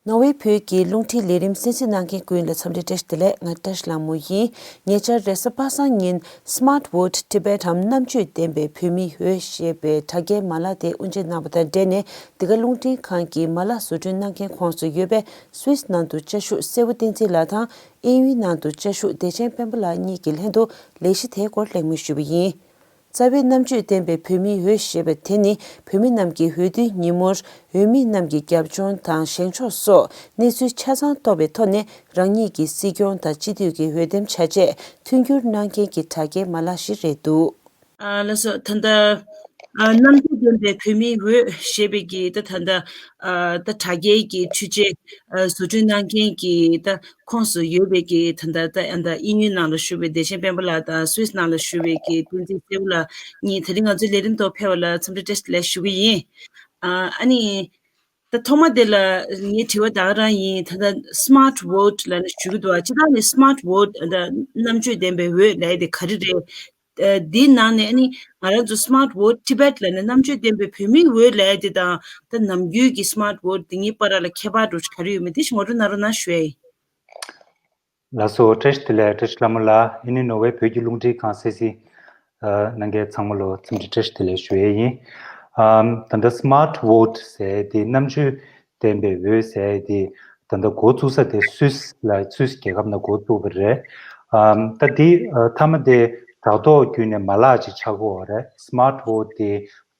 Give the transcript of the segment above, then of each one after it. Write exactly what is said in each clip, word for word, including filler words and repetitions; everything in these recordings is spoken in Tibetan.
ནོར་ཝེ་བོད་ཀྱི་རླུང་འཕྲིན་ལས་རིམ་གསན་གཟིགས་གནང་མཁན་ཀུན་ལ་འཚམས་འདྲི་བཀྲ་ཤིས་བདེ་ལེགས། ང་བཀྲ་ཤིས་ལྷ་མོ་ཡིན། ཉེ་ཆར་རེས་གཟའ་པ་སངས་ཉིན་Smart Vote Tibet འམ་རྣམ་དཔྱོད་ལྡན་པའི་བོད་མིའི་འོས་ཞེས་པའི་དྲ་རྒྱའི་མ་ལག་དེ་དབུ་འབྱེད་གནང་བ་དང་འབྲེལ་ནས། འདི་ག་རླུང་འཕྲིན་ཁང་གི་མ་ལག་བཟོ་སྐྲུན་གནང་མཁན་ཁོངས་སུ་ཡོད་པའི་སུད་སི་ནང་དུ་བཅའ་བཞུགས་སྲས་བུ་བསྟན་འཛིན་ལགས་དང་། དབྱིན་ཡུལ་ནང་དུ་བཅའ་བཞུགས་བདེ་ཆེན་དཔོན་པོ་ལགས་གཉིས་ཀྱི་ལྷན་དུ་ལས་གཞི་དེའི་སྐོར་གླེང་མོལ་ཞུས་པ་ཡིན། རྩ་བའི་རྣམ་དཔྱོད་ལྡན་པའི་བོད་མིའི་འོས་ཞེས་པ་དེ་ནི། བོད་མི་རྣམས་ཀྱིས་འོས་བསྡུའི་ཉིན་མོར་འོས་མི་རྣམས་ཀྱི་རྒྱབ་ལྗོངས་དང་བཞེངས་ཕྱོགས་སོགས་གནས་ཚུལ་ཆ་ཚང་རྟོགས་པའི་ཐོག་ནས། རང་ཉིད་ཀྱི་སྲིད་སྐྱོང་དང་སྤྱི་འཐུས་ཀྱི་འོས་འདེམས་བྱ་ཆེད་མཐུན་འགྱུར་གནང་མཁན་གྱི་དྲ་རྒྱའི་མ་ལག་ཞིག་རེད་འདུག། ཨ་ལགས་སོ། ད་ལྟ་ཨ་རྣམ་དཔྱོད་ལྡན་པའི་བོད་མིའི་འོས་ཞེས་པའི་གི་ད་ད་ལྟ་ཨ་ད་དྲ་རྒྱའི་གི་འཕྲུལ་ཆས་ཨ་བཟོ་སྐྲུན་གནང་མཁན་གྱི་ད་ཁོངས་སུ་ཡོད་པའི་གི་ད་ལྟ་ད་ཨ་ད་དབྱིན་ཡུལ་ནང་ལ་བཞུགས་པའི་བདེ་ཆེན་དཔོན་པོ་ལགས་དང་སུད་སི་ནང་ལ་བཞུགས་པའི་གི་བསྟན་འཛིན་སྲས་བུ་ལགས་གཉིས་ད་རིང་ང་ཚོའི་ལས་རིམ་ཐོག་ཕེབས་པ་ལ་འཚམས་འདྲི་བཀྲ་ཤིས་བདེ་ལེགས་ཞུ་གི་ཡིན། ཨ་ཨ་ནི། ད་ཐོག་མ་དེ་ལ་ངའི་དྲི་བ་ད་ག་རང་ཡིན། ད་ལྟ་Smart Vote ལབ་ནས་ཞུ་གི་འདུག་བ། སྤྱིར་བཏང་ནས་Smart Vote ད་རྣམ་དཔྱོད་ལྡན་པའི་འོས་ལབ་ཡ་དེ་ག་རེ་རེད། ཨ་འདིའི་ནང་ནས་ཨ་ནི་ང་རང་ཚོ་Smart Vote Tibet ལབ་ནས་རྣམ་དཔྱོད་ལྡན་པའི་བོད་མིའི་འོས་ལབ་ཡ་དེ་དང་། ད་ནམ་རྒྱུན་གྱི་Smart Vote དེ་གཉིས་བར་ལ་ཁྱད་པར་འདྲ་བོ་ག་རེ་ཡོད་མེད་དེ་ཞིག་ངོ་སྤྲོད་གནང་རོགས་གནང་ཞུ་ཡ་ཡིན། ལགས་སོ། བཀྲ་ཤིས་བདེ་ལེགས། བཀྲ་ཤིས་ལྷ་མོ་ལགས། ཨ་ནི་ནོར་ཝེ་བོད་ཀྱི་རླུང་འཕྲིན་ཁང་གསན་གཟིགས་ཨ་གནང་མཁན་ཚང་མ་ལ་འཚམས་འདྲི་བཀྲ་ཤིས་བདེ་ལེགས་ཞུ་ཡས་ཡིན། ཨམ་ད་ལྟ་Smart Vote ཟེར་དེ་རྣམ་དཔྱོད་ལྡན་པའི་འོས་ཟེར་དེ་ད་ལྟ་འགོ་བཙུགས་ས་དེ་སུད་སི་ལ་སུད་སི་རྒྱལ་ཁབ་ནང་འགོ་བཙུགས་པ་རེད། ཨམ་ད་དེ་ཨ་མཐའ་མ་དེ་དྲ་ཐོག་བརྒྱུད་ནས་མ་ལག་ཅིག་ཆགས་ཀྱི་ཡོད་རེད། Smart Vote དེ་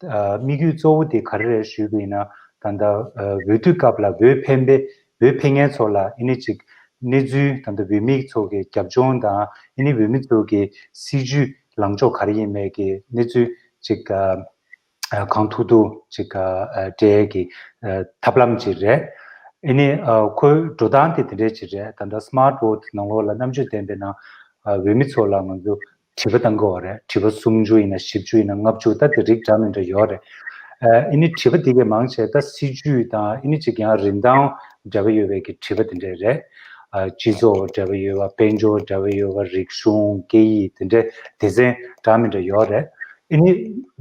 ཨ་དམིགས་ཡུལ་གཙོ་བོ་དེ་ག་རེ་རེད་ཞུས་པ་ཡིན་ན། ད་ལྟ་ཨ་འོས་བསྡུ་སྐབས་ལ་འོས་འཕེན་པའི་འོས་འཕེན་མཁན་ཚོ་ལ་ཨ་ནི་ཅིག་གནས་ཚུལ། ད་ལྟ་འོས་མི་ཚོ་གི་རྒྱབ་ལྗོངས་དང་ཨ་ནི་འོས་མི་ཚོ་གི་སྲིད་ཇུས་ལངས་ཕྱོགས་ག་རེ་ཡིན་མེད་ཀྱི་གནས་ཚུལ་ཅིག་ཨ་ཨ་གང་ཐུབ་ཐུབ་ཅིག་ཨ་ཨ་སྤྲད་ཀྱི་ཨ་ཐབས་ལམ་ཅིག་རེད། ཨ་ནི་ཨ་ཁོའི་འགྲོ་སྟངས་དེ་དེ་འདྲས་ཅིག་རེད། ད་ལྟ་Smart Vote ནང་ལོགས་ལ་རྣམ་དཔྱོད་ལྡན་པའི་ནང་ཨ་འོས་མི་ཚོ་ལ་ང་ཚོ་དྲི་བ་བཏང་གི་ཡོད་རེད། དྲི་བ་སུམ་ཅུ་ཡིན་ན་བཞི་བཅུ་ཡིན་ན་ལྔ་བཅུ། ད་དེ་རིགས་འདྲ་མི་འདྲ་ཡོད་རེད། ཨ་ཨ་ནི་དྲི་བ་དེ་གའི་མང་ཆེ་ད་སྲིད་ཇུས་དང་ཨ་ནི་ཅིག་ཡང་རིན་ཐང་འབྲེལ་བ་ཡོད་པའི་གི་དྲི་བ་དེ་འདྲས་རེད། ཨ་སྤྱི་ཚོགས་འབྲེལ་བ་ཡོད་པ། དཔལ་འབྱོར་འབྲེལ་བ་ཡོད་པ། རིག་གཞུང་། སྐད་ཡིག་དེ་འདྲས་སྡེ་ཚན་འདྲ་མི་འདྲ་ཡོད་རེད། ཨ་ནི་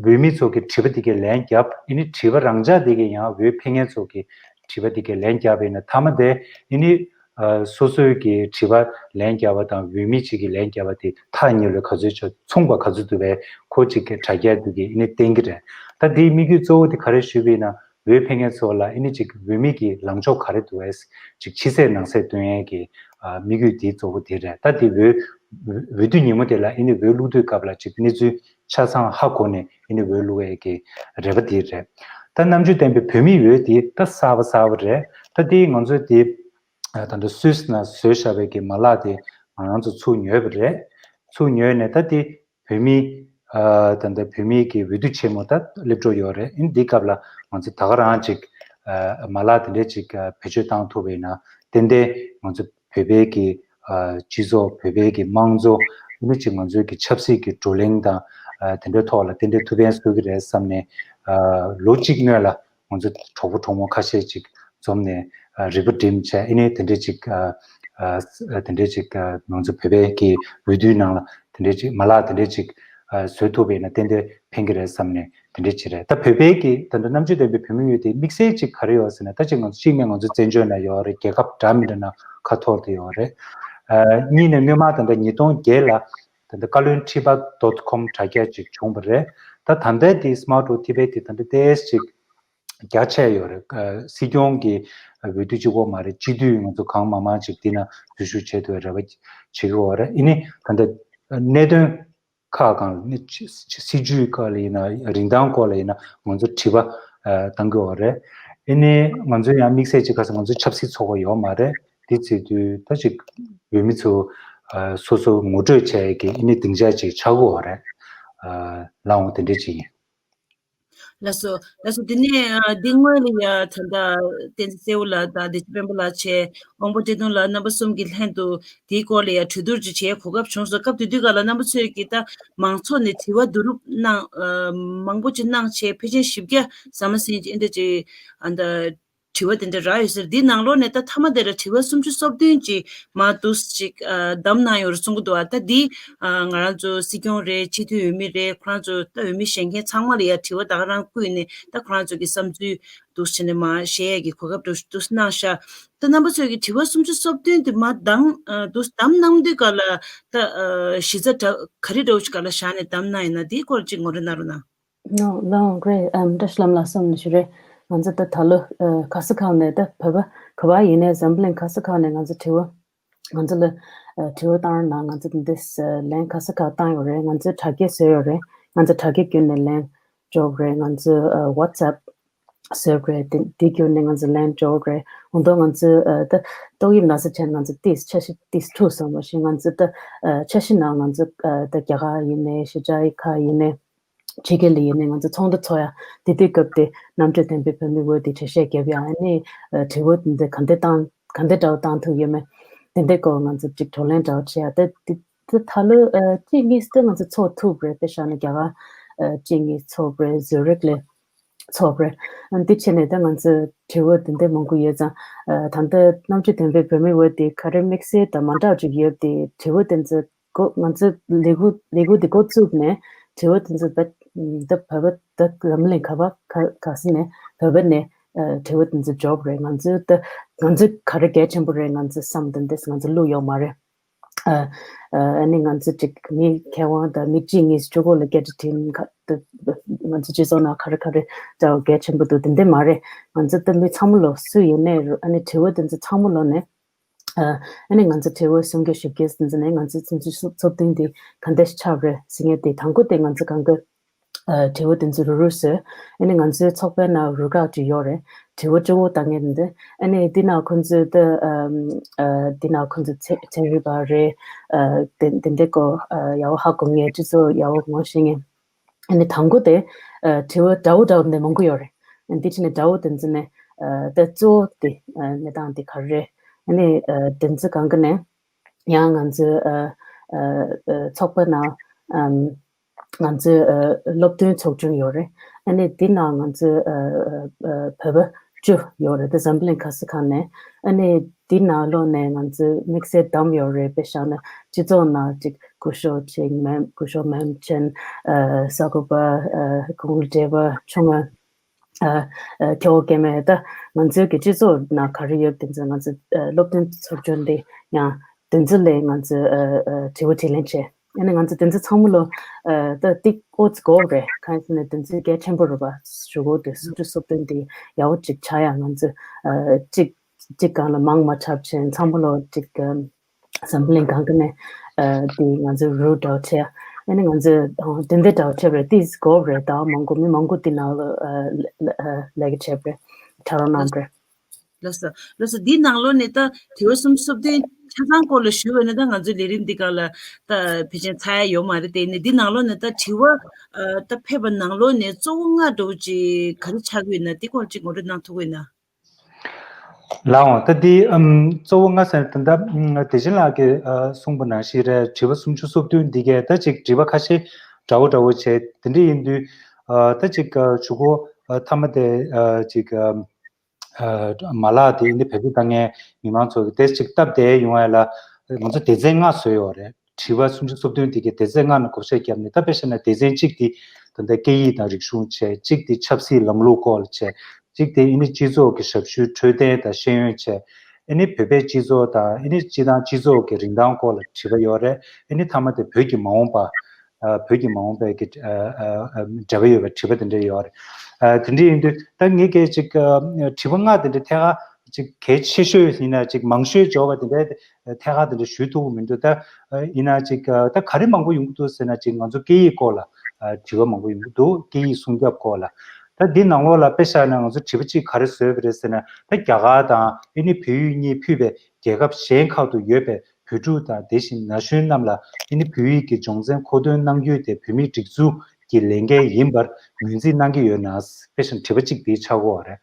འོས་མི་ཚོ་གི་དྲི་བ་དེ་གའི་ལན་བརྒྱབ། ཨ་ནི་དྲི་བ་རང་འཇགས་དེ་གའི་ཡང་འོས་འཕེན་མཁན་ཚོ་གི་དྲི་བ་དེ་གའི་ལན་བརྒྱབ་པ་ཡིན་ན། མཐའ་མ་དེ་ཨ་ནི་ཨ་སོ་སོའི་གི་དྲི་བ་ལན་བརྒྱབ་པ་དང་འོས་མི་གཅིག་གི་ལན་བརྒྱབ་པ་དེ་ཐག་ཉེ་ལོས་ག་ཚོད་ཆ་མཚུངས་པ་ག་ཚོད་འདུག་པས་ཁོ་གཅིག་གི་དྲ་རྒྱ་འདི་གི་ཨ་ནི་བསྟན་གྱི་རེད། ད་དེའི་དམིགས་ཡུལ་གཙོ་བོ་དེ་ག་རེ་ཞུས་པ་ཡིན་ན། འོས་འཕེན་མཁན་ཚོ་ལ་ཨ་ནི་གཅིག་འོས་མི་གི་ལངས་ཕྱོགས་ག་རེ་འདུག་པས་གཅིག་ཕྱི་གསལ་ནང་གསལ་སྟོན་ཡས་ཀྱི་ཨ་དམིགས་ཡུལ་དེ་གཙོ་བོ་དེ་རེད། ད་དེ་འོས་འོས་བསྡུ་ཉིན་མོ་དེ་ལ་ཨ་ནི་འོས་བླུག་དུས་སྐབས་ལ་གཅིག་གནས་ཚུལ་ཆ་ཚང་ཧ་གོ་ནས་ཨ་ནི་འོས་བླུག་ཡས་ཀྱི་རེ་བ་དེ་རེད། ད་རྣམ་དཔྱོད་ལྡན་པའི་བོད་མིའི་འོས་དེ་ད་གསར་པ་གསར་པ་རེད། ད་དེ་ང་ཚོས་དེ་ཨ་ད་ལྟ་སུད་སི་ནང་བཟོས་བཞག་པའི་གི་མ་ལག་དེ་ང་རང་ཚོ་ཚུར་ཉོས་པ་རེད། ཚུར་ཉོས་ནས་ད་དེ་བོད་མི་ཨ་ད་ལྟ་བོད་མིའི་གི་འོས་བསྡུ་ཆེན་མོ་ད་སླེབས་འགྲོ་ཡོད་རེད། ཨ་ནི་འདི་སྐབས་ལ་ང་ཚོ་ད་ག་རང་ཅིག་ཨ་མ་ལག་དེ་འདྲས་ཅིག་ཨ་བེད་སྤྱོད་བཏང་ཐུབ་པ་ཡིན་ན། ཏན་ཏན་ང་ཚོ་བོད་པའི་གི་ཨ་སྤྱི་ཚོགས། བོད་པའི་གི་དམངས་གཙོ། ཨ་ནི་ཅིག་ང་ཚོའི་གི་ཆབ་སྲིད་ཀྱི་བགྲོ་གླེང་དང་ཨ་དེ་འདྲའི་ཐོག་ལ་ཏན་ཏན་ཐུགས་ཕན་གསོས་ཀྱི་རེད་བསམ་ནས། ཨ་ལོ་གཅིག་སྔོན་ལ་ང་ཚོ་གྲོགས་པོ་གྲོགས་མོ་ཁ་ཤས་ཅིག་འཛོམས་ནས་ཨ་རིག་པ་སྒྲིམ་བྱས། ཨ་ནི་དེ་འདྲས་ཅིག་ཨ་ཨ་དེ་འདྲས་ཅིག་ཨ་ང་ཚོ་བོད་པའི་གི་འོས་བསྡུའི་ནང་ལ་དེ་འདྲས་ཅིག་མ་ལག་དེ་འདྲས་ཅིག་ཨ་བཟོ་ཐུབ་པ་ཡིན་ན་ཏན་ཏན་ཕན་གྱི་རེད་བསམ་ནས་དེ་འདྲས་ཅིག་རེད། ད་བོད་པའི་གི་ད་ལྟ་རྣམ་དཔྱོད་ལྡན་པའི་བོད་མི་འོས་དེ་དམིགས་བསལ་ཅིག་ག་རེ་ཡོད་ཟེར་ན། ད་ཅིག་ང་ཚོ་གཅིག་ནས་ང་ཚོ་བཙན་བྱོལ་ནང་ཡོད་རེད། རྒྱལ་ཁབ་འདྲ་མི་འདྲ་ནང་ཁ་ཐོར་དུ་ཡོད་རེད། ཨ་གཉིས་ནས་སྔོན་མ་ད་ལྟ་ཉིས་སྟོང་བརྒྱད་ལ་ད་ལྟ་བཀའ་བློན་ཁྲི་པ་dot com དྲ་རྒྱ་ཅིག་བྱུང་བ་རེད། ད་ད་ལྟའི་དེ་Smart Vote Tibet དེ་ད་ལྟ་ཏོག་ཙམ་ཅིག་རྒྱ་ཆེ་ཡོད་རེད། ཨ་སྲིད་སྐྱོང་གི་འོས་བསྡུ་གཅིག་པོ་མ་རེད། སྤྱི་འཐུས་ང་ཚོ་གང་མང་མང་ཅིག་འདི་ན་འཛུལ་ཞུགས་བྱེད་ཐུབ་པའི་རེ་བ་བྱེད་ཀྱི་ཡོད་རེད། ཨ་ནི་ད་ལྟ་གནད་དོན་ཁག་གང་ལ་ནི་སྲིད་ཇུས་སྐོར་ལ་ཡིན་ན། རིན་ཐང་སྐོར་ལ་ཡིན་ན་ང་ཚོ་དྲི་བ་ཨ་བཏང་གི་ཡོད་རེད། ཨ་ནི་ང་ཚོ་ཡང་དམིགས་བསལ་ཅིག་ཁ་སང་ང་ཚོ་ཆབ་སྲིད་ཚོགས་པ་ཡོད་མ་རེད། དེ་བྱེད་དུས་ད་ཅིག་འོས་མི་ཚོ་ཨ་སོ་སོ་ངོ་སྤྲོད་བྱེད་ཡས་ཀྱི་ཨ་ནི་སྡིངས་ཆ་ཅིག་ཆགས་ཀྱི་ཡོད་རེད། ཨ་ལགས་འོང་། དེ་འདྲ་ཅིག་ཡིན། ལགས་སོ། ལགས་སོ། འདི་ནས་ཨ་འདི་སྔོན་ལ་ཡ་ད་ལྟ་བསྟན་འཛིན་སྲས་བུ་ལགས་དང་བདེ་ཆེན་དཔོན་པོ་ལགས་བཅས་དབང་པོ་བཀྲས་མཐོང་ལགས་རྣམ་པ་གསུམ་གྱི་ལྷན་དུ་དེའི་སྐོར་ལ་ཡ་གྲོས་བསྡུར་ཅིག་བྱེད་གོ་སྐབས་བྱུང་སོང་། སྐབས་དེ་དུས་སྐབས་ལ་རྣམ་པ་ཚོས་ཀྱིས་ད་མང་ཚོགས་ནས་དྲི་བ་བསྡུ་རུབ་གནང་། ཨ་མང་པོ་ཅིག་གནང་བྱས་ཕལ་ཆེར་བཞི་བརྒྱ་ཟ་མ་ཟིན་ཅིག་ཨེ་འདྲ་ཅིག་ཨ་ད་ དྲི་བ་དེ་འདྲ་རག་ཡོད་ཟེར། འདི་ནང་ལོགས་ནས་ད་མཐའ་མ་དེ་ལ་དྲི་བ་སུམ་ཅུ་སོ་བདུན་ཅིག་མར་འདུག་ཅིག་ཨ་བདམས་གནང་ཡོད་རེད་གསུང་གི་འདུག་ཨ། ད་འདི་ཨ་ང་རང་ཚོ་སྲིད་སྐྱོང་རེད། སྤྱི་འཐུས་འོས་མི་རེད། ཁོ་རང་ཚོ་ད་འོས་མི་གཞན་མཁན་ཚང་མ་ལ་ཡ་དྲི་བ་ད་ག་རང་བསྐུལ་ནས་ད་ཁོ་རང་ཚོ་གི་བསམ་ཚུལ་འདུག་བྱས་ནས་མར་བཤད་ཡས་ཀྱི་གོ་སྐབས་འདུག་འདུག་གནང་ཤག་ད་རྣམ་པ་ཚོས་ཀྱི་དྲི་བ་སུམ་ཅུ་སོ་བདུན་དེ་མར་བདམས་ཨ་འདུག་བདམས་གནང་དུས་ག་ལ་ད་ཨ་གཞི་རྩ་འདྲ་ག་རེ་འདྲ་བོ་ཞིག་ག་ལ་བཞག་ནས་བདམས་གནང་ཡིན་ན་དེའི་སྐོར་ཅིག་ངོ་སྤྲོད་གནང་རོགས་གནང་། ལགས་ལགས་རེད། ཨམ་བཀྲ་ཤིས་ལྷ་མོ་ལགས་སོང་ནས་ཞུ་རེད། ང་ཚོ་ད་ད་ལོ་ཨ་ག་ས་ག་ནས་ད་བོད་པ་ག་པར་ཡིན་ནའི་འཛམ་བུ་གླིང་ག་ས་ག་ནས་ང་ཚོ་དྲི་བ་ང་ཚོ་ལ་ཨ་དྲི་བ་བཏང་རོགས་གནང་། ང་ཚོ་འདི་ཨ་ལན་ག་ས་ག་བཏང་ཡོད་རེད། ང་ཚོས་དྲ་རྒྱ་བཟོས་ཡོད་རེད། ང་ཚོ་དྲ་རྒྱ་བརྒྱུད་ནས་ལན་འབྱོར་རེད། ང་ཚོ་ཨ་WhatsApp་བཟོས་རེད། དེ་དེ་བརྒྱུད་ནས་ང་ཚོ་ལན་འབྱོར་རེད། འོ་ད་ང་ཚོ་ཨ་ད་ཏོག་དབྱིབས་ན་ཚ་བྱས་ང་ཚོ་ཏིས་འཆར་གཞི་ཏིས་འཁྲུག་སོང་བ་བཞིན་ང་ཚོ་ད་ཨ་འཆར་གཞི་ནང་ང་ཚོ་ཨ་ད་རྒྱ་གར་ཡིན་ནའི་གཞིས་ཆགས་ཁག་ཡིན་ནའི་ཕྱི་རྒྱལ་ལ་ཡིན་ནའི་ང་ཚོ་ཚོགས་འདུ་ཚོགས་ཡ་དེ་དུས་སྐབས་དེ་རྣམ་དཔྱོད་ལྡན་པའི་བོད་མི་འོས་དེ་གྲལ་བཤད་བརྒྱབ་ཡ། ཨ་ནི་ཨ་དྲི་བ་འདི་ག་འདྲ་བཏང་ག་འདྲ་འདྲ་བོ་བཏང་ཐུབ་ཡོད་མེད་དེ་འདྲའི་སྐོར་ང་ཚོ་ཅིག་བགྲོ་གླེང་འདྲ་བོ་བྱེད་ཡ། ད་དེ་དེ་ད་ལོ་ཨ་གཅིག་གཉིས་དེ་ང་ཚོ་ཚོགས་ཐུབ་རེད། དཔེ་བཞག་ན་རྒྱ་གར་ཨ་གཅིག་གཉིས་ཚོགས་རེད། ཛུ་རིག་ལ་ཚོགས་རེད། ཨ་འདི་བྱས་ནས་ད་ང་ཚོ་དྲི་བ་དེ་འདྲ་མང་པོ་ཡོད་ཙང་ཨ་ད་ལྟ་རྣམ་དཔྱོད་ལྡན་པའི་བོད་མི་འོས་དེ་ག་རེ་དམིགས་བསལ་དང་མ་འདྲ་ཅིག་ཡོད་དེ་དྲི་བ་དེ་ཚོ་འགོ་ང་ཚོས་ལས་འགུལ་ལས་འགུལ་འདི་འགོ་བཙུགས་ནས་དྲི་བ་དེ་ཚོ་ད་ད་བོད་པ་ད་འཛམ་གླིང་ག་པ་ག་ག་ས་ནས་བོད་པ་ནས་ཨ་དྲི་བ་དེ་ཚོ་འབྱོར་རེད། ང་ཚོས་ད་ང་ཚོས་ག་རེ་གལ་ཆེན་པོ་རེད། ང་ཚོས་བསམ་དེ་འདྲ་ང་ཚོ་བླུགས་ཡོད་མ་རེད། ཨ་ཨ་ནི་ང་ཚོ་ཅིག་མི་མཁས་དབང་དང་མི་གཅིག་གཉིས་གཅིག་པོ་ལ་སྐད་ཆ་དྲིས་ཁ་ང་ཚོ་སྤྱི་ཚོགས་ནང་ག་རེ་ག་རེ་འདྲ་བོ་གལ་ཆེན་པོ་འདུག་དེ་འདྲ་མ་རེད། ང་ཚོ་ད་མི་ཚང་མ་ལོ་སུ་ཡིན་ནའི་རུ་ཨ་ནི་དྲི་བ་དེ་ཚོ་ཚང་མ་ལོ་ནས་ཨ་ཨ་ནི་ང་ཚོ་དྲི་བ་སུམ་བརྒྱ་བཞི་བརྒྱ་ཟིན་ཟིན་ནས་ང་ཚོའི་སུམ་ཅུ་སོ་བདུན་དེ་ག་འདྲ་ཞིག་ཆགས་རེད་ཟེར་མཁན་དེ་དང་པོ་དེ་ང་ཚོ་གང་ག་ཨ་དྲི་བ་དེ་ཚོ་རུ་རུ་བཟོས། ཨ་ནི་ང་ཚོའི་ཚོགས་པའི་ནང་རུ་ཁག་ཅིག་ཡོད་རེད། དྲི་བ་དྲི་བ་བཏང་མཁན་འདི། ཨ་ནི་འདི་ན་ཁོང་ཚོས་ད་ཨམ་ཨ་འདི་ན་ཁོང་ཚོ་ཚན་ཚན་རིག་པ་རེད། ཨ་དེ་དེ་འདྲ་གོ་ཨ་ཡག་པོ་ཧ་གོ་མཁན་སྤྱི་ཚོགས་ཡག་པོ་ངོ་ཤེས་མཁན། ཨ་ནི་དང་པོ་དེ་ཨ་དྲི་བ་འདྲ་བོ་འདྲ་བོ་འདི་མང་པོ་ཡོད་རེད། ཨ་འདི་ཕྱི་ནས་འདྲ་བོ་དེ་ཚོ་ནས་ཨ་ད་གཙོ་བོ་དེ་ཨ་གནས་སྟངས་དེ་ག་རེ་རེད། ཨ་ནི་ཨ་དེ་ཚོ་གང་ག་ནས་ཡང་ང་ཚོའི་ཨ་ཨ་ཨ་ཚོགས་པ་ནང་ཨམ། ང་ཚོའི་ཨ་སློབ་སྟོན་ཚོགས་ཆུང་ཡོད་རེད། ཨ་ནི་འདི་ནང་ང་ཚོའི་ཨ་ཨ་བོད་པ་བཅུ་ཡོད་རེད། ད་འཛམ་བུ་གླིང་ག་ས་ག་ནས། ཨ་ནི་འདི་ནང་ལོགས་ནས་ང་ཚོའི་དམིགས་བསལ་བདམས་ཡོད་རེད། དཔེ་བཞག་ན་སྤྱི་ཚོགས་ནང་ཅིག་སྐུ་ཞབས་ཅིག་མེམ་སྐུ་ཞབས་མེམ་ཆེན་ཨ་གསར་འགོད་པ་ཨ་གོང་བུ་བགྲེས་པ་ཆུང་བ། ཨ་ཨ་ཁྱེད་འོ་སྐལ་མེད་ད་ང་ཚོའི་གི་སྤྱི་ཚོགས་ནང་ག་རེ་ཡོད་དེ་ཚོ་ང་ཚོ་ཨ་སློབ་སྟོན་ཚོགས་ཆུང་འདི་ཡང་དེ་ཚོ་ལས་ང་ཚོས་ཨ་ཨ་དྲི་བ་དྲིས་ལན་བྱས། ཨ་ནི་ང་ཚོ་དེ་ཚོ་ཚང་མ་ལོ་ཨ་ད་ཏིག་ཨོ་ཙི་གོ་རེད། གང་ཡིན་ཟེར་ན་དེ་ཚོའི་གལ་ཆེན་པོ་རེད་པ། ཞུ་གོ་དེ་སུམ་ཅུ་སོ་བདུན་དེ་ཡག་པོ་ཅིག་ཆགས་ཡ་ང་ཚོ་ཨ་གཅིག་གཅིག་སྒང་ལ་མང་མ་འཁྲབ་བྱས་ཚང་མ་ལོ་ཅིག་ཨ་འཛམ་བུ་གླིང་སྒང་ག་ནས་ཨ་དེ་ང་ཚོ་རུ་འདྲ་བོ་བྱས། ཨ་ནི་ང་ཚོས་ཨ་དེ་འདྲ་འདྲ་བོ་བྱས་པ་རེད། ཏིས་གོ་རེད། ད་མང་པོ་མི་མང་པོ་དེ་ནང་ལ་ཨ་ལ་ཨ་ལས་ཀ་བྱས་པ་རེད། ཁྲ་རོ་གནང་པ་རེད། ལགས་སོ། ལགས་སོ། འདི་ནང་ལོགས་ནས་ད་དྲི་བ་སུམ་ཅུ་སོ་བདུན་ཆ་ཚང་སྐོར་ལ་ཞུ་བ་ཡིན་ན་ད་ང་ཚོའི་ལས་རིམ་འདི་སྒང་ལ་ད་ཕལ་ཆེར་ཚར་ཡ་ཡོད་མ་རེད། དེ་ནས་འདི་ནང་ལོགས་ནས་ད་དྲི་བ་ཨ་ད་ཕེབས་པ་ནང་ལོགས་ནས་གཙོ་བོ་ལྔ་འདྲ་བོ་ཅིག་ག་རེ་ཆགས་ཀྱི་ཡོད་ན་དེ་སྐོར་ཅིག་ངོ་སྤྲོད་གནང་ཐུབ་ཀྱི་ཡོད་ན། ལགས་འོང་། ད་འདི་ཨམ་གཙོ་བོ་ལྔ་ཟེར་ད་ལྟ་ཨམ་བདེ་ཆེན་ལགས་ཀྱིས་ཨ་གསུངས་པ་ནང་བཞིན་རེད། དྲི་བ་སུམ་ཅུ་སོ་བདུན་འདི་གས་ད་ཅིག་དྲི་བ་ཁ་ཤས་འདྲ་བོ་འདྲ་བོ་བྱས། དེ་འདྲ་ཡིན་དུས་ཨ་ད་ཅིག་ཨ་ཞུ་གོ་ཨ་མཐའ་མ་དེ་ཨ་ཅིག་ཨ་ཨ་མ་ལག་དེ་འདི་བེད་སྤྱོད་བཏང་མཁན་མི་མང་ཚོ་གི་དེ་ཅིག་སྟབས་བདེ་ཡོང་ཡ་ལ་ང་ཚོ་སྡེ་ཚན་ལྔ་བཟོས་ཡོད་རེད། དྲི་བ་སུམ་ཅུ་སོ་བདུན་དེ་གའི་སྡེ་ཚན་ལྔ་ནང་བགོ་བཤའ་བརྒྱབ་ནས། ད་དཔེ་བཞག་ན་སྡེ་ཚན་གཅིག་དེ་ད་ལྟ་སྐད་ཡིག་དང་རིག་གཞུང་བྱས། གཅིག་དེ་ཆབ་སྲིད་ལམ་ལུགས་སྐོར་ལ་བྱས། གཅིག་དེ་ཨ་ནི་སྤྱི་ཚོགས་ཀྱི་ཞབས་ཞུའི་འཕྲོད་བསྟེན་དང་ཤེས་ཡོན་བྱས། ཨ་ནི་བོད་པའི་སྤྱི་ཚོགས་དང་ཨ་ནི་སྤྱི་བཏང་སྤྱི་ཚོགས་ཀྱི་རིན་ཐང་སྐོར་ལ་དྲི་བ་ཡོད་རེད། ཨ་ནི་མཐའ་མ་དེ་བོད་ཀྱི་མ་འོངས་པ། ཨ་བོད་ཀྱི་མ་འོངས་པའི་གི་ཨ་ཨ་ཨ་འབྲེལ་བ་ཡོད་པའི་དྲི་བ་དེ་འདྲ་ཡོད་རེད། ཨ་དེ་འདྲ་ཡིན་དུས་ད་ངས་གལ་ཅིག་ཨ་དྲི་བ་ལྔ་དེ་འདྲ་ཐད་ཀར་ཅིག་གལ་ཆེ་ཤོས་ཡིན་ན་ཅིག་མང་ཤོས་འབྱོར་བ་དེ་འདྲ་ཐད་ཀར་དེ་འདྲ་ཞུ་ཐུབ་ཀྱི་མི་འདུག་ད་ཨ་ཡིན་ན་ཅིག་ཨ་ད་ག་རེ་མང་པོ་ཡོང་གི་འདུག་ཟེར་ན། ཅིག་ང་ཚོ་སྐད་ཡིག་སྐོར་ལ་ཨ་དྲི་བ་མང་པོ་ཡོང་གི་འདུག་སྐད་ཡིག་སྲུང་སྐྱོབ་སྐོར་ལ། ད་འདི་ནང་ལོགས་ལ་དཔེ་བཞག་ན་ང་ཚོ་དྲི་བ་གཅིག་ག་རེ་བཟོས་པ་རེད་ཟེར་ན། ད་རྒྱ་གར་དང་ཨ་ནི་བལ་ཡུལ་གཉིས་ཕུད་པའི་རྒྱལ་ཁབ་གཞན་ཁག་ཏུ་ཡོད་པའི་བོད་ཕྲུག་དང་དེ་བཞིན་ན་གཞོན་རྣམས་ལ་ཨ་ནི་བོད་ཡིག་གི་སྦྱོང་ཚན་མཁོ་འདོན་གནང་རྒྱུ་དེ་བོད་མིའི་སྒྲིག་འཛུགས་ཀྱི་ལས་འགན་ཡིན་པར་ངོས་འཛིན་གནང་གི་ཡོད་ན། དཔེ་བཞག་ན་དྲི་བ་གཅིག་དེ་ཆགས་ཀྱི་ཡོད་རེད།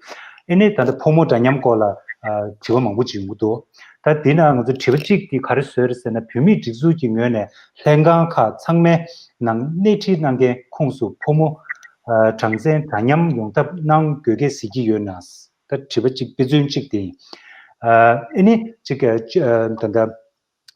ཨ་ནི་ད་ལྟ་ཕོ་མོ་འདྲ་མཉམ་སྐོར་ལ་ཨ་དྲི་བ་མང་པོ་ཅིག་ཡོང་གི་འདུག་ད་འདི་ན་ང་ཚོ་དྲི་བ་གཅིག་དེ་ག་རེ་བཟོས་རེད་ཟེར་ན། བོད་མིའི་སྒྲིག་འཛུགས་ཀྱི་ངོས་ནས་ལྷན་ཁང་ཁག་ཚང་མའི་ནང་སྣེ་ཁྲིད་གནང་མཁན་ཁོངས་སུ་ཕོ་མོ་ཨ་གྲངས་ཚད་འདྲ་མཉམ་ཡོང་ཐབས་གནང་དགོས་གལ་གཟིགས་ཀྱི་ཡོད་ན། ད་དྲི་བ་གཅིག་དཔེ་མཚོན་གཅིག་དེ་ཡིན། ཨ་ཨེ་ནི་གཅིག་ག་ཅི་ཨ་ད་ལྟ་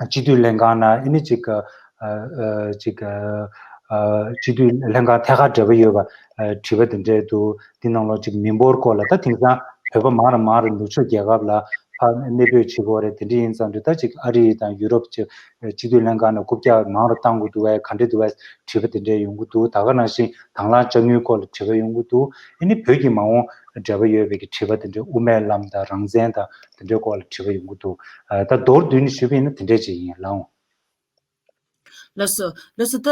སྤྱི་འཐུས་ལྷན་ཁང་ན་ཨེ་ནི་གཅིག་ག་ཨ་ཨ་གཅིག་ག་ཨ་སྤྱི་འཐུས་ལྷན་ཁང་ཐད་ཀར་འབྲེལ་བ་ཡོད་པ་ཨ་དྲི་བ་དེ་འདྲས་འདུག་དེ་ནང་ལོགས་གཅིག་མི་འབོར་སྐོར་ལ། ད་དེང་སང་བོད་པ་མང་རུ་མང་རུ་ནུབ་ཕྱོགས་རྒྱལ་ཁབ་ལ་ཕར་གནས་སྤོས་བྱེད་དགོས་རེད། དེ་འདྲ་ཡིན་ཙང་དུས་ད་ཅིག་ཨ་རི་དང་ཡུ་རོབ་ཀྱི་སྤྱི་འཐུས་ལྷན་ཁང་ནས་རྐུབ་བཀྱག་མང་རུ་བཏང་དགོས་འདུག་བས་ག་འདྲ་འདུག་བས་དྲི་བ་དེ་འདྲ་ཡོང་གི་འདུག་ད་ག་ནང་བཞིན་དང་བླངས་དཔྱ་དངུལ་སྐོར་ལ་དྲི་བ་ཡོང་གི་འདུག་ཨ་ནི་བོད་ཀྱི་མ་འོངས་འབྲེལ་བ་ཡོད་པའི་གི་དྲི་བ་དེ་འདྲ་དབུ་མའི་ལམ་དང་རང་བཙན་དང་དེ་འདྲའི་སྐོར་ལ་དྲི་བ་ཡོང་གི་འདུག་ཨ་ད་མདོར་བསྡུས་ནས་ཞུས་པ་ཡིན་ན་དེ་འདྲ་ཅིག་ཡིན་ལགས། ལགས་སོ། ལགས་སོ། ད་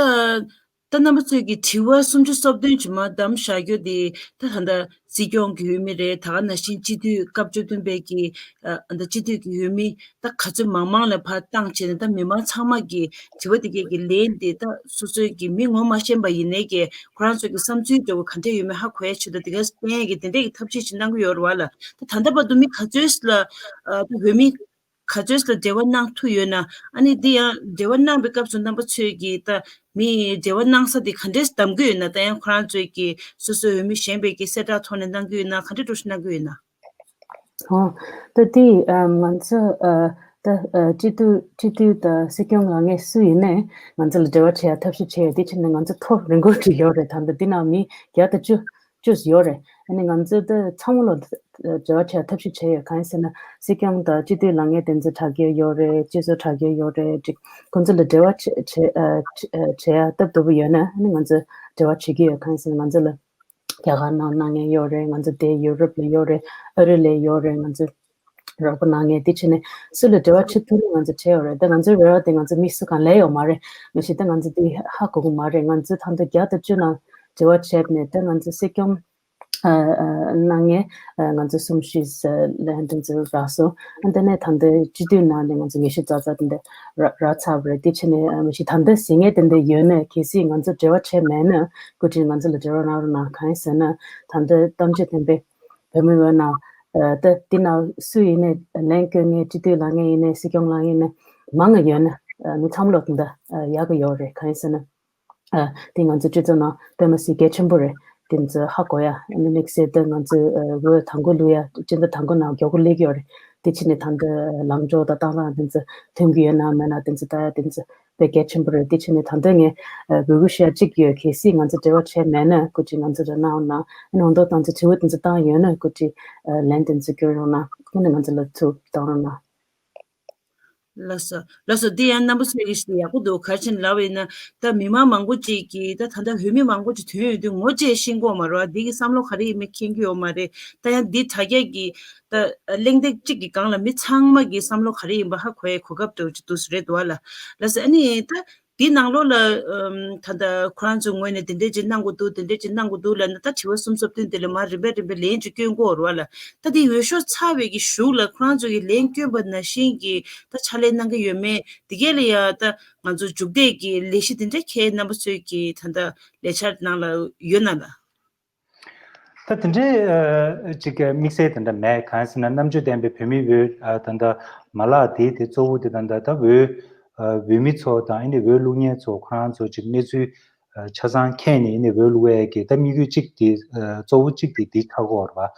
ད་རྣམ་པ་ཚོས་ཀྱི་དྲི་བ་སུམ་ཅུ་སོ་བདུན་ཅིག་མར་བདམས་བཞག་རྒྱུ་དེ་ད་ད་ལྟ་སྲིད་སྐྱོང་གི་འོས་མི་རེད། ད་ག་ནང་བཞིན་སྤྱི་འཐུས་སྐབས་བཅུ་བདུན་པའི་གི་ཨ་ད་སྤྱི་འཐུས་ཀྱི་འོས་མི་ད་ག་ཚོད་མང་མང་ལ་ཕར་བཏང་བྱས་ནས་ད་མི་མང་ཚང་མ་གི་དྲི་བ་དེ་གའི་གི་ལན་དེ་ད་སོ་སོའི་གི་མི་ངོ་མ་ཤེས་པ་ཡིན་ནའི་གི་ཁོ་རང་ཚོ་གི་བསམ་ཚུལ་འདྲ་བོ་ག་འདྲ་ཡོད་མེད་ཧ་གོ་ཡ་ཆེད་དུ་དེ་ག་སྤེལ་ཡ་གི་དེ་འདྲ་གི་ཐབས་ཤེས་ཅིག་གནང་གི་ཡོད་རེད་བ་ལ། ད་ད་ལྟ་བར་དུ་མི་ག་ཚོད་ལ་ཨ་ད་འོས་མི་ག་ཚོད་ལ་འབྲེལ་བ་གནང་ཐུབ་ཡོད་ན། ཨ་ནི་འདི་ཡང་འབྲེལ་བ་གནང་བའི་སྐབས་སུ་རྣམ་པ་ཚོས་ཀྱིས་ད་མི་འབྲེལ་བ་གནང་ས་དེ་ག་འདྲས་གདམ་གྱི་ཡོད་ན། ད་ཡང་ཁོ་རང་ཚོས་ཀྱིས་སོ་སོའི་འོས་མི་གཞན་པས་ཀྱིས་གསལ་བསྒྲགས་ཐོག་ནས་གནང་གི་ཡོད་ན། ག་འདྲས་འགྲོ་གཞི་གནང་གི་ཡོད་ན། ཨོ། ད་དེ་ཨ་ང་ཚོ་ཨ་ད་ཨ་སྤྱི་འཐུས་སྤྱི་འཐུས་དང་སྲིད་སྐྱོང་ལ་ངས་སུ་ཡིན་ནའི་ང་ཚོ་ལ་འབྲེལ་བ་བྱེད་ཡ་ཐབས་ཤེས་བྱས་ཡ་དེ་ཕྱིན་ནས་ང་ཚོ་ཐོ་རེ་འགོར་བྲིས་ཡོད་རེད། ད་ལྟ་འདི་ནང་མི་བརྒྱ་དང་བཅུ་བཅུ་ཡོད་རེད། ཨ་ནི་ང་ཚོ་ད་ཚང་མ་ལ་འབྲེལ་བ་བྱེད་ཐབས་ཤེས་བྱས་ཡོད། གང་ཡིན་ཟེར་ན་སྲིད་སྐྱོང་དང་སྤྱི་འཐུས་ལངས་མཁན་དེ་ཚོ་དྲ་རྒྱ་ཡོད་རེད། སྤྱི་ཚོགས་དྲ་རྒྱ་ཡོད་རེད། ཅིག་ཁོང་ཚོ་ལ་འབྲེལ་བ་བྱེད་བྱེད་ཨ་བྱེད་ཨ་བྱེད་ཡ་སྟབས་བདེ་པོ་ཡོད་ན་ཨ་ནི་ང་ཚོ་འབྲེལ་བ་བྱེད་ཀྱི་ཡོད། གང་ཡིན་ཟེར་ན་ང་ཚོ་ལ་རྒྱ་གར་ནང་གནང་མཁན་ཡོད་རེད། ང་ཚོ་དེ་ཡུ་རོབ་ལ་ཡོད་རེད། ཨ་རི་ལ་ཡོད་རེད། ང་ཚོ་རོགས་པ་གནང་མཁན་དེ་བྱས་ནས་སུ་ལ་འབྲེལ་བ་བྱེད་ཐུབ་ན་ང་ཚོ་བྱས་ཡོད་རེད། ད་ང་ཚོའི་རེ་བ་དེ་ང་ཚོ་དམིགས་སུ་གང་ལས་ཡོད་མ་རེད། མི་ཤེས་ད་ང་ཚོ་དེ་ཧ་གོ་གི་མ་རེད། ང་ཚོ་ད་ལྟ་བརྒྱ་དང་བཅུ་ནང་འབྲེལ་བ་བྱས་ནས་ད་ང་ཚོ་སྲིད་སྐྱོང་ཨ་ཨ་གནང་མཁན་ཨ་ང་ཚོ་གསུམ་བཞི་ལན་དེ་ཚོ་རག་སོང་། ཨ་དེ་ནས་ད་ལྟ་སྤྱི་འཐུས་ནང་ནས་ང་ཚོ་ཉི་ཤུ་རྩ་རྩ་དེ་འདྲ་རག་རག་ཚར་བ་རེད། དེ་བྱས་ནས་ཨ་མི་ཤེས་ད་ལྟ་ཟིན་མཁན་དེ་འདྲ་ཡོད་ན་གལ་སྲིད་ང་ཚོ་འབྲེལ་བ་བྱས་མེད་ན་སྐུ་མཁྱེན་ང་ཚོ་ལ་འབྲེལ་བ་གནང་རོགས་གནང་། གང་ཡིན་ཟེར་ན་ད་ལྟ་གཏམ་བརྗོད་བསྟན་པའི་བོད་མི་འོས་ན་ཨ་ད་འདི་ན་སུ་ཡིན་ནའི་ལན་བསྐྱོན་མཁན་སྤྱི་འཐུས་ལངས་མཁན་ཡིན་ནའི་སྲིད་སྐྱོང་ལངས་མཁན་ཡིན་ནའི་མང་ང་ཡོད་ན་ཨ་མི་ཚང་མ་ལོག་ད་ལྟ་ཨ་ཡག་གི་ཡོད་རེད། གང་ཡིན་ཟེར་ན་ཨ་དེ་ང་ཚོ་སྤྱི་ཚོགས་ནང་དཔེ་མི་སྲིད་གལ་ཆེན་པོ་རེད། དེ་ཚོ་ཧ་གོ་ཡ་ཨ་ནི་དམིགས་བསལ་ད་ང་ཚོ་ཨ་འོས་དང་པོ་བླུག་ཡ་སྤྱི་ཟླ་དང་པོ་ནང་མགྱོགས་པོ་སླེབས་ཀྱི་ཡོད་རེད། དེ་ཕྱིན་ནས་ད་ལྟ་ལངས་ཕྱོགས་དང་བཏང་སྟངས་དེ་ཚོ་མཐུན་གྱི་ཡོད་ན་མེད་ན་དེ་ཚོ་ད་དེ་ཚོ་དཔེ་གལ་ཆེན་པོ་རེད། དེ་ཕྱིན་ནས་ད་ལྟ་ངས་ཨ་འབོད་སྐུལ་ཞུ་ཡ་གཅིག་ཡོད། གལ་སྲིད་ང་ཚོ་འབྲེལ་བ་བྱས་མེད་ན་སྐུ་མཁྱེན་ང་ཚོ་ལ་གནང་རོགས་གནང་། ཨ་ནི་འོ་ཐོག་ད་ཚོ་དྲི་བ་དེ་ཚོ་བཏང་ཡོད་ན་སྐུ་མཁྱེན་ཨ་ལན་དེ་ཚོ་སྐྱོན་རོགས་གནང་། ཁོང་ནས་ང་ཚོ་ལ་ཚུར་བཏང་རོགས་གནང་། ལགས་སོ། ལགས་སོ། འདི་ཡང་རྣམ་པ་ཚོས་ཀྱིས་ཞུ་ཡག་པོ་འདུག་ག་རེ་བྱས་ནས་ལབ་པ་ཡིན་ན་ད་མི་མང་མང་པོ་ཅིག་གིས་ད་ད་ལྟ་འོས་མི་མང་པོ་ཅིག་ཐོན་ཡོང་དུས་ངོ་བཅས་ཤེས་ཀྱི་ཡོད་མ་རེད་བ། འདི་གི་བསམ་བློ་ག་རེ་ཡིན་མིན་མཁྱེན་གྱི་ཡོད་མ་རེད། ད་ཡང་འདི་དྲ་རྒྱ་གི་ད་གླེང་སྟེགས་གཅིག་གི་སྒང་ལ་མི་ཚང་མ་གི་བསམ་བློ་ག་རེ་ཡིན་པ་ཧ་གོ་ཡའི་གོ་སྐབས་འདྲ་བོ་ཅིག་འདུག་ས་རེད་འདུག་བ་ལ། ལགས་སོ། ཨ་ནི་ད་འདི་ནང་ལོགས་ལ་ཨམ་ད་ལྟ་ཁོ་རང་ཚོའི་ངོས་ནས་འདི་འདྲས་ཅིག་གནང་དགོས་འདུག་འདི་འདྲས་ཅིག་གནང་དགོས་འདུག་ལབ་ན་ད་དྲི་བ་གསུམ་གསུམ་བདུན་དེ་ལ་མར་རིམ་པས་རིམ་པས་ལན་ཅིག་སྐྱོན་དགོས་རེད་བ་ལ། ད་འདི་འོས་ཤོག་ཚར་བའི་གི་གཞུག་ལ་ཁོ་རང་ཚོ་གི་ལན་སྐྱོན་པ་ནང་བཞིན་གྱི་ད་ཕྱག་ལས་གནང་གི་ཡོད་མེད་འདི་གས་ལ་ཡ་ད་ང་ཚོ་མཇུག་འབྲས་ཀྱི་ལས་གཞི་འདི་འདྲ་ཁྱེད་རྣམ་པ་ཚོའི་གི་ད་ལྟ་ལས་འཆར་ནང་ལ་ཡོད་ན་ལ། ད་དེ་འདྲའི་ཨ་ཅིག་དམིགས་བསལ་དེ་འདྲ་མེད། གང་ཡིན་ཟེར་ན་རྣམ་དཔྱོད་ལྡན་པའི་བོད་མི་འོས་ཨ་ད་ལྟ་མ་ལག་དེ་དེ་གཙོ་བོ་དེ་ད་ལྟ་ད་འོས་ཨ་འོས་མི་ཚོ་དང་ཨ་ནི་འོས་བླུག་མཁན་ཚོ་ཁོ་རང་ཚོ་ཅིག་གནས་ཚུལ་ཨ་ཆ་ཚང་མཁྱེན་ནས་ཨ་ནི་འོས་བླུག་ཡས་ཀྱི་ད་དམིགས་ཡུལ་གཅིག་དེ་ཨ་གཙོ་བོ་གཅིག་དེ་དེ་ཆགས་ཀྱི་ཡོད་རེད་བ།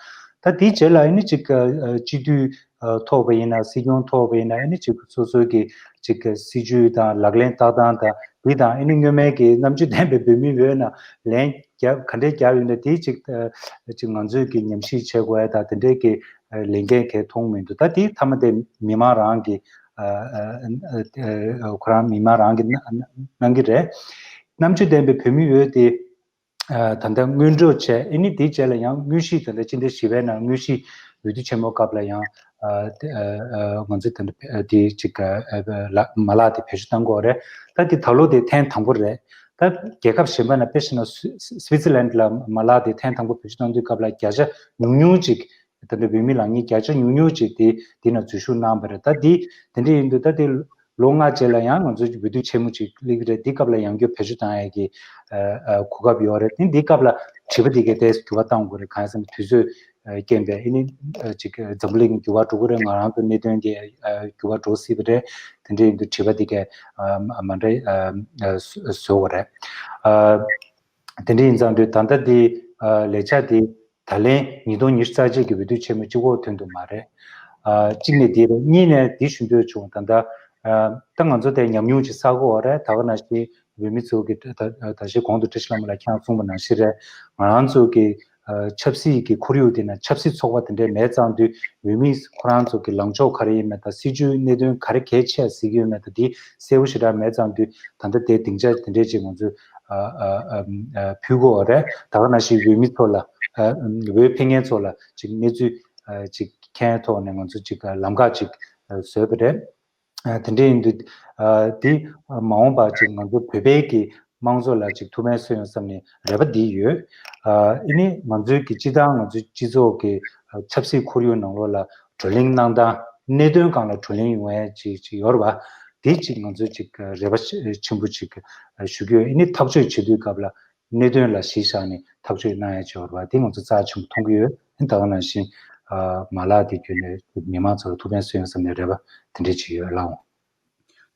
ད་དེའི་རྗེས་ལ་ཨ་ནི་ཅིག་ཨ་སྤྱི་འཐུས་ཨ་ཐོབ་པ་ཡིན་ན་སྲིད་སྐྱོང་ཐོབ་པ་ཡིན་ན་ཨ་ནི་ཅིག་སོ་སོའི་གི་ཅིག་གི་སྲིད་ཇུས་དང་ལག་ལེན་བསྟར་སྟངས་དང་འདི་དང་ཨ་ནི་སྔོན་མའི་གི་རྣམ་དཔྱོད་ལྡན་པའི་བོད་མི་འོས་ན་ལན་རྒྱབ་ག་འདྲས་རྒྱབ་ཡོད་ན་དེ་ཅིག་ཨ་ཅིག་ང་ཚོས་གི་ཉམས་ཞིབ་བྱེད་དགོས་ཡ་དང་དེ་འདྲས་གི་ཨ་ལས་འགན་གས་མཐོང་མི་འདུག་ད་དེ་མཐའ་མ་དེ་མི་མང་རང་གི་ཨ་ཨ་ཨ་ཁོ་རང་མི་མང་རང་གི་གནང་གི་རེད། རྣམ་དཔྱོད་ལྡན་པའི་བོད་མི་འོས་དེ། ཨ་ད་ལྟ་སྔོན་འགྲོ་བྱས་ཨ་ནི་དེའི་རྗེས་ལ་ཡང་དངོས་གཞི་ད་ལྟ་སྤྱི་ཟླ་བཞི་པའི་ནང་དངོས་གཞི་འོས་བསྡུ་ཆེན་མོ་སྐབས་ལ་ཡང་ཨ་དེ་ཨ་ཨ་ང་ཚོ་ད་ལྟ་དེ་ཅིག་ཨ་ལ་མ་ལག་དེ་བེད་སྤྱོད་གཏང་དགོས་རེད། ད་དེ་ད་ལོ་དེ་ཐེངས་དང་པོ་རེད། ད་རྒྱལ་ཁབ་གཞན་པ་ན་དཔེ་བཞག་ན་སུ་སི་སི་ཝི་ཙི་ལན་ལ་མ་ལག་དེ་ཐེངས་དང་པོ་བེད་སྤྱོད་གཏང་དུས་སྐབས་ལ་བརྒྱ་ཆ་ཉུང་ཉུང་ཅིག་ད་ལྟ་འོས་མི་ལངས་མཁན་བརྒྱ་ཆ་ཉུང་ཉུང་ཅིག་དེ་དེ་ན་འཛུལ་ཞུགས་གནང་བ་རེད། ད་དེ་དེ་འདྲ་ཡིན་དུས་ད་དེ། ལོ་ལྔ་རྗེས་ལ་ཡང་ང་ཚོ་འོས་བསྡུ་ཆེན་མོ་ཅིག་སླེབས་ཀྱི་རེད། འདི་སྐབས་ལ་ཡང་བསྐྱར་བེད་སྤྱོད་བཏང་ཡས་ཀྱི་ཨ་ཨ་གོ་སྐབས་ཡོད་རེད། དེ་འདི་སྐབས་ལ་དྲི་བ་འདི་གའི་ཏོག་ཙམ་འགྱུར་བ་གཏང་དགོས་རེད། གང་ཡིན་ཟེར་ན་དུས་ཚོད་ཨ་རྐྱེན་པས་ཨ་ནི་ཨ་ཅིག་འཛམ་བུ་གླིང་འགྱུར་བ་འགྲོ་གི་རེད། ང་རང་ཚོ་གནད་དོན་གྱི་ཨ་འགྱུར་བ་འགྲོ་སྲིད་པ་རེད། དེ་འདྲ་ཡིན་དུས་དྲི་བ་འདི་གའི་ཨ་མ་འདྲ་ཨ་ཨ་བཟོ་དགོས་རེད། ཨ་དེ་འདྲ་ཡིན་ཙང་དུས་ད་ལྟ་འདི་ཨ་ལས་འཆར་འདི། ད་ལན་ཉིས་སྟོང་ཉི་ཤུ་རྩ་གཅིག་གི་འོས་བསྡུ་ཆེན་མོ་གཅིག་པོ་ཐོན་འདུག་མ་རེད། ཨ་གཅིག་ནས་འདི་རེད། གཉིས་ནས་འདི་ཞུ་འདོད་བྱུང་། ད་ལྟ་ཨ་ད་ང་ཚོ་དེ་ཉམས་མྱོང་ཅིག་བསགས་ཀྱི་ཡོད་རེད། ད་ག་ནང་བཞིན་འོས་མི་ཚོ་གི་ད་ད་ད་གཞི་གོང་དུ་བཀྲ་ཤིས་ལྷ་མོ་ལགས་ཁྱེད་རང་གསུངས་པ་ནང་བཞིན་རེད། ང་རང་ཚོ་གི་ཨ་ཆབ་སྲིད་ཀྱི་ཁོར་ཡུག་དེ་ན་ཆབ་སྲིད་ཚོགས་པ་དེ་འདྲའི་མེད་ཙང་དུས་འོས་མི་ཁོ་རང་ཚོ་གི་ལངས་ཕྱོགས་ག་རེ་ཡིན་མེད་དང་སྲིད་ཇུས་གནད་དོན་ག་རེ་གལ་ཆེ་ཟེར་གྱི་ཡོད་མེད་དང་དེ་གསལ་པོ་ཞེ་དྲག་མེད་ཙང་དུས་ད་ལྟ་དེ་སྡིངས་ཆ་དེ་འདྲས་ཅིག་ང་ཚོས་ཨ་ཨ་ཨ་ཨ་ཕུལ་དགོས་པ་རེད། ད་ག་ནང་བཞིན་འོས་མི་ཚོ་ལ་ཨ་འོས་འཕེན་མཁན་ཚོ་ལ་ཅིག་གནས་ཚུལ་ཨ་ཅིག་མཁྱེན་ཐོག་ནས་ང་ཚོ་ཅིག་ལམ་ཁ་ཅིག་ཨ་བཟོས་པ་རེད། ཨ་དེ་འདྲ་ཡིན་དུས་ཨ་དེ་མ་འོངས་པ་ཅིག་ང་ཚོ་བོད་པའི་གི་དམངས་གཙོ་ལ་ཅིག་ཐུགས་ཕན་གསོས་ཡོང་བསམ་ནས་རེ་བ་འདི་ཡོད། ཨ་ཨ་ནི་ང་ཚོའི་གི་སྤྱི་བཏང་ང་ཚོའི་སྤྱི་ཚོགས་ཀྱི་ཨ་ཆབ་སྲིད་ཁོར་ཡུག་ནང་ལོགས་ལ་བགྲོ་གླེང་གནང་སྟངས་གནད་དོན་སྒང་ལ་བགྲོ་གླེང་ཡོང་ཡ་ཅིག་ཅིག་ཡོད་རེད་པ། དེ་ཅིག་ང་ཚོས་ཅིག་རེ་བ་ཆེན་པོ་ཅིག་ཞུ་གི་ཡོད། ཨ་ནི་ཐག་གཅོད་བྱེད་དུས་སྐབས་ལ་གནད་དོན་ལ་གཞི་བཞག་ནས་ཐག་གཅོད་གནང་ཡ་ཅིག་ཡོད་རེད་པ། དེ་ང་ཚོ་རྩ་ཆེན་པོ་མཐོང་གི་ཡོད། ཨ་ནི་ད་ག་ནང་བཞིན་ཨ་མ་ལག་དེ་བརྒྱུད་ནས་མི་མང་ཚོར་ཐུགས་ཕན་གསོས་ཡོང་བསམ་ནས་རེ་བ་དེ་འདྲས་ཅིག་ཡོད་ལགས།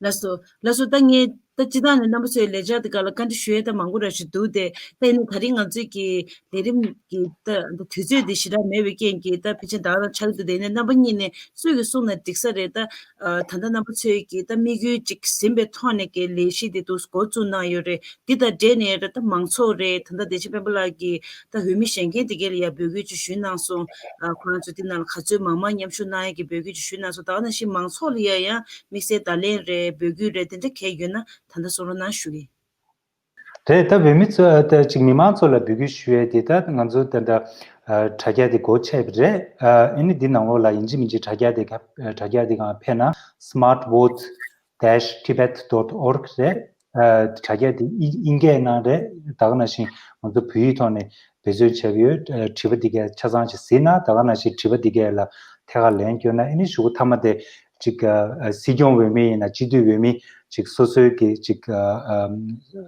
ལགས་སོ། ལགས་སོ། ད་ངས་ད་སྤྱི་བཏང་ནས་རྣམ་པ་ཚོའི་ལས་འཆར་དེ་ག་ལ་བཀའ་འདྲི་ཞུ་ཡས་ད་མང་པོ་ར་ཞིག་འདུག་སྟེ། ད་ཡིན་ན་ད་རིང་ང་ཚོའི་གི་ལས་རིམ་གི་ད་ད་དུས་ཚོད་འདི་ཞེ་དྲག་མེད་པའི་རྐྱེན་གྱིས་ད་ཕལ་ཆེར་ད་ག་རང་ཆགས་འདུག་དེ་ནས་རྣམ་པ་གཉིས་ནས་སུས་གི་གསུངས་ན་འགྲིག་ས་རེད། ད་ད་ལྟ་རྣམ་པ་ཚོའི་གི་ད་དམིགས་ཡུལ་ཅིག་ཟིན་པའི་ཐོག་ནས་གི་ལས་གཞི་འདི་འདུག་འགོ་བཙུགས་གནང་ཡོད་རེད། འདི་དང་འབྲེལ་ནས་རེད། ད་མང་ཚོགས་རེད། ད་ལྟ་བདེ་ཆེན་དཔལ་འབར་ལགས་ཀྱིས་ད་འོས་མི་གཞོན་སྐྱེས་དེ་གས་ལ་ཡང་འབོད་སྐུལ་ཅིག་ཞུས་གནང་སོང་། ཨ་ཁོ་རང་ཚོ་འདི་ནང་ལ་ག་ཚོད་མང་མང་མཉམ་ཞུགས་གནང་ཡས་ཀྱི་འབོད་སྐུལ་ཅིག་ཞུས་གནང་སོང་། ད་ག་ནང་བཞིན་མང་ཚོགས་ལ་ཡ་ཡང་དམིགས་བསལ་བརྡ་ལན་རེད། འབོད་སྐུལ་རེད། དེ་འདྲ་གས་ཡོད་ན་ད་ལྟ་གསུང་རོགས་གནང་ཞུ་གི། རེད། ད་འོས་མི་ཚོ་ད་ཅིག་མི་མང་ཚོ་ལ་འབོད་སྐུལ་ཞུ་ཡས་དེ་ད་ང་ཚོ་ད་ད་ཨ་དྲ་རྒྱ་དེ་སྒོ་ཕྱེ་བ་རེད། ཨ་ཨ་ནི་འདི་ནང་ལོགས་ལ་ཡིན་གཅིག་མིན་གཅིག་དྲ་རྒྱ་དེ་ག་དྲ་རྒྱ་དེ་ག་ཕེབས་ན་smartvote dash tibet dot org རེད། ཨ་དྲ་རྒྱ་དེ་དབྱིན་དབྱིན་སྐད་ནང་རེད། ད་ག་ནང་བཞིན་ང་ཚོ་བོད་ཡིག་ཐོག་ནས་འབད་བརྩོན་བྱས་པ་ཡོད། ཨ་དྲི་བ་འདི་གས་ཆ་ཚང་ཅིག་གཟིགས་ན། ད་ག་ནང་བཞིན་དྲི་བ་འདི་གས་ལ་ཐད་ཀར་ལན་སྐྱོན་ན། ཨ་ནི་གཞུག་གུ་མཐའ་མ་དེ་ཅིག་ཨ་ཨ་སྲིད་སྐྱོང་འོས་མི་ཡིན་ན་སྤྱི་འཐུས་འོས་མི་ཅིག་སོ་སོའི་གི་ཅིག་ཨ་ཨ་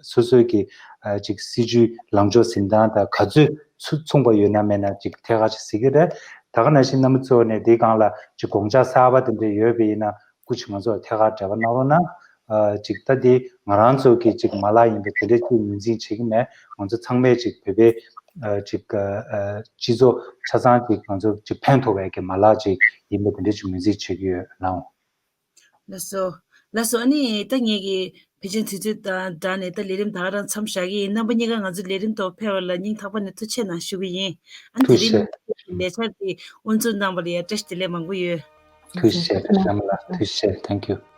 སོ་སོའི་གི་ཨ་ཅིག་སྲིད་ཇུས་ལངས་ཕྱོགས་འཛིན་སྟངས་དང་ག་ཚོད་ཚུ་མཚུངས་པ་ཡོད་ན་མེད་ན་ཅིག་ཐད་ཀར་ཅིག་གཟིགས་ཀྱི་རེད། ད་ག་ནང་བཞིན་རྣམ་པ་ཚོ་ནས་འདིའི་སྒང་ལ་ཅིག་དགོངས་འཆར་གསར་པ་དེ་འདྲ་ཡོད་པ་ཡིན་ན་སྐུ་མཁྱེན་ང་ཚོར་ཐད་ཀར་འབྲེལ་བ་གནང་རོགས་གནང་། ཨ་ཅིག་ད་འདི་ང་རང་ཚོ་གི་ཅིག་མ་ལག་ཡིན་པ་དེ་འདྲ་ཅིག་ངོས་འཛིན་བྱེད་ཀྱི་མེད། ང་ཚོ་ཚང་མས་ཅིག་བོད་པའི་ཨ་ཅིག་ཨ་སྤྱི་ཚོགས་ཆ་ཚང་ཅིག་ང་ཚོ་ཅིག་ཕན་ཐོགས་པའི་གི་མ་ལག་ཅིག་ཡིན་པ་དེ་འདྲ་ཅིག་ངོས་འཛིན་བྱེད་ཀྱི་ཡོད་ལགས། ལགས་སོ། ལགས་སོ། ཨ་ནི་ད་ངེད་ཀྱི་ཕལ་ཆེར་དུས་ཚོད་དང་སྦྲགས་ནས་ད་ལས་རིམ་ད་ག་རང་མཚམས་བཞག་གི་ཡིན། རྣམ་པ་གཉིས་ཀ་ང་ཚོའི་ལས་རིམ་ཐོག་ཕེབས་པ་ལ་སྙིང་ཐག་པ་ནས་ཐུགས་རྗེ་གནང་ཞུ་གི་ཡིན། ཨ་ནི་དེ་ཐུགས་རིང་རྗེ། ལས་འཆར་དེ་དབུ་འཛུགས་གནང་བ་ལ་ཡང་བཀྲ་ཤིས་བདེ་ལེགས་མང་པོ་ཡོད། ཐུགས་རྗེ་ཆེ་བཀྲ་ཤིས་ལྷ་མོ་ལགས། ཐུགས་རྗེ་ཆེ། Thank you།